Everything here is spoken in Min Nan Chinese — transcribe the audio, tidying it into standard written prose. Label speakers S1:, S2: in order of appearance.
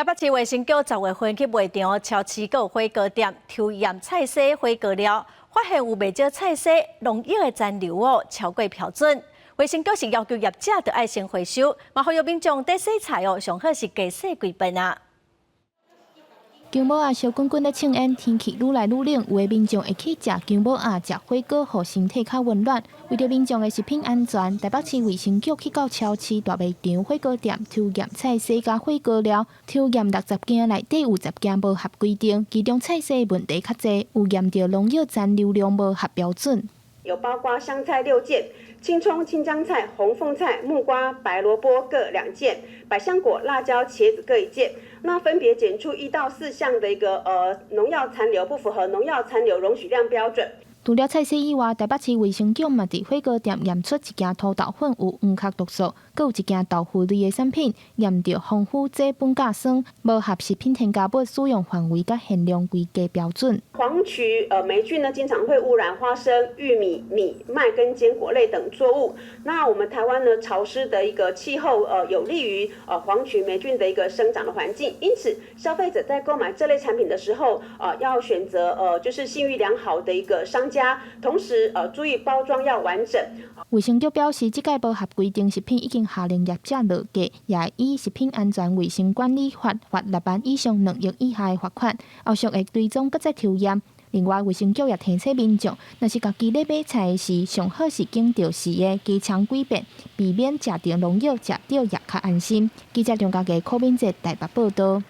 S1: 台北市衛生局10月份去賣場、超市閣有火鍋店抽驗菜蔬火鍋料，發現有袂少菜蔬農藥的殘留哦超過標準。衛生局是要求業者著愛先回收，嘛呼籲民眾佇洗菜哦，上好是加洗幾遍啊。
S2: 薑母鴨燒滾滾咧衝煙，天氣愈來愈冷，有的民眾會去食薑母鴨、食火鍋，予身體較溫暖。為著民眾的食品安全，台北市衛生局去到超市、大賣場、火鍋店抽驗菜蔬佮火鍋料，抽驗60件內底有10件無合規定，其中菜蔬問題較濟，有驗著農藥殘留量無合標準。
S3: 有包括香菜六件、青蔥、青江菜、紅鳳菜、木瓜、白蘿蔔各兩件，百香果、辣椒、茄子各一件。那分別檢出1到4項的一個農藥殘留不符合農藥殘留容許量標準。
S2: 除了菜蔬以外，台北市衛生局嘛佇火鍋店驗出一件土豆粉有黃殼毒素，閣有一件豆腐類的產品驗著防腐劑苯甲酸，無合食品添加物使用範圍佮限量規格標準。
S3: 黃曲黴菌呢，經常會污染花生、玉米、米、麥跟堅果類等作物。那我們台灣呢，潮濕的一個氣候，有利於黃曲黴菌的一個生長的環境。因此，消費者在購買這類產品的時候，要選擇就是信譽良好的一個商家，同時注意包裝要完整。
S2: 衛生局表示，這擺無合規定食品已經下令業者落架，也以食品安全衛生管理法罰6萬以上2億以下的罰款，後續會追蹤閣再抽驗。另外，衛生局也提醒民眾，若是家己咧買菜時，上好是揀著時的加戕幾遍，避免食著農藥，食著也較安心。記者張家傑、柯敏哲台北報道。